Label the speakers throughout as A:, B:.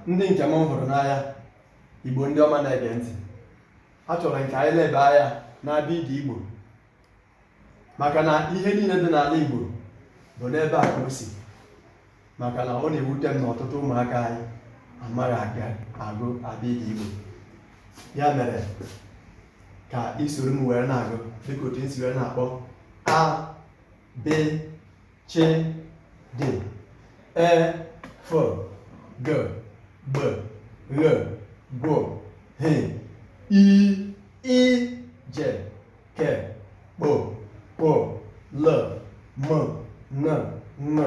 A: Ndị nke m hụrụ n'anya, Igbo ndị ọma na-ege ntị, achọrọ m ka anyị leba anya n'abịdị Igbo, maka na ihe niile dị n'ala Igbo bụ n'ebe a ka o si. Maka na ọ na-ewute m na ọtụtụ ụmụaka anyị amaghị aga agụ abịdị Igbo. Ya mere ka i soro m wee na-agụ dịka otu m si wee na-akpọ a, b, ch, d, e, f, g, b, gh, gw, h, i, ị, j, k, kp, kw, l, m, n, ṅ,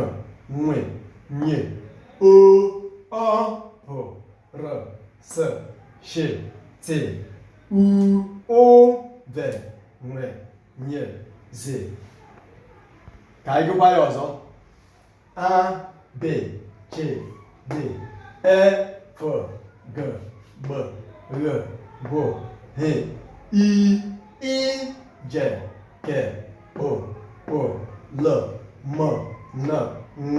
A: nw, ny, o, ọ, p, r, s, sh, t, u, ụ, v, nw, ny, z. Ka anyị gụkwa ya ọzọ: a, b, ch, d, e, f, g, b, gh, gw, h, i, ị, j, k, kp, kw, l, m, n, ṅ,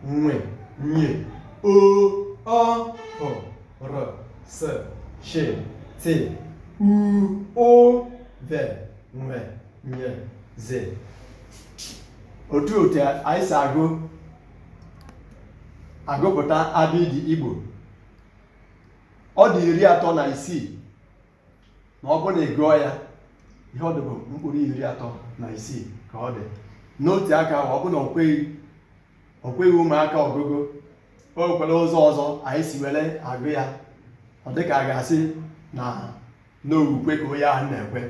A: nw, ny, o, ọ, p, r, s, sh, t, u, ụ, v, nw, ny, z. Otu otu anyị si agụ agụpụta abịdị Igbo, ọ dị 36. Ma ọ bụrụ na ị gụọ ya, ihe ọ dị bụ mkpụrụ 36 ka ọ dị. N'otu aka ahụ, ọ bụrụ na o kweghị ụmụaka ọgụgụ, o nwekwara ụzọ ọzọ anyị si were agụ ya, ọ dị ka a ga-asị na n'okwe ka onye ahụ na-ekwe.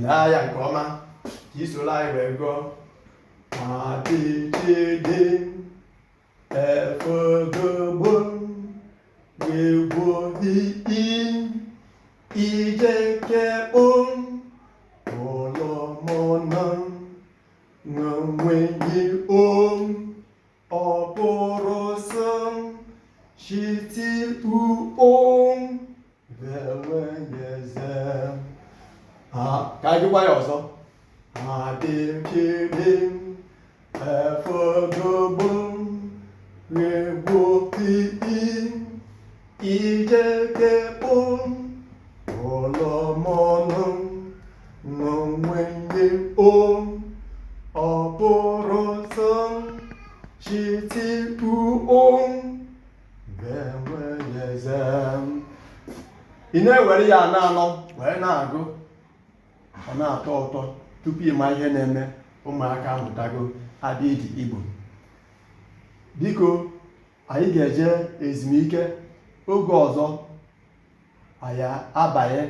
A: Lee ya nke ọma ka i soro anyị wee gụọ: a, b, c, d, e, f, g, b, gh, gw, h, i, ị, j, k, kp, kw, l, m, n, ṅ, nw, ny, o, ọ, p, r, s, sh, t, u, ụ, v, nw, ny, z. Ka anyị gụkwa ya ọzọ: a, b, c, d, e, f, g, b, gh, gw, h, i, ị, j, k, kp, kw, l, m, n, ṅ, nw, ny, o, ọ, p, r, s, sh, t, u, ụ, v, nw, ny, z. Ị na-ewere ya anọ anọ wee na-agụ, ọ na-atọ ụtọ. Tupu ị ma ihe na-eme, ụmụaka amụtago abịdị Igbo. Biko, anyị ga-eje ezumike. Oge ọzọ anyị abanye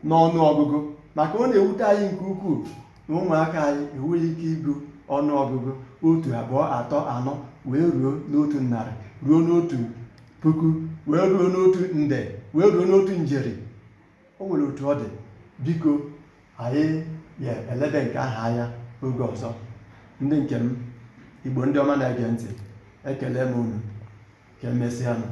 A: n'ọnụ ọgụgụ, maka ọ na-ewute anyị nke ukwuu na ụmụaka anyị enweghị ike ịgụ ọnụ ọgụgụ 1, 2, 3, 4 wee ruo n'100, ruo n'1000, wee ruo n'1 nde, wee ruo n'1 njeri. O nwere otu ọ dị. Biko, anyị ga-elebe nke ahụ anya oge ọzọ. Ndị nke m, Igbo ndị ọma na-ege ntị, ekele m unu. Ka emesịanụ.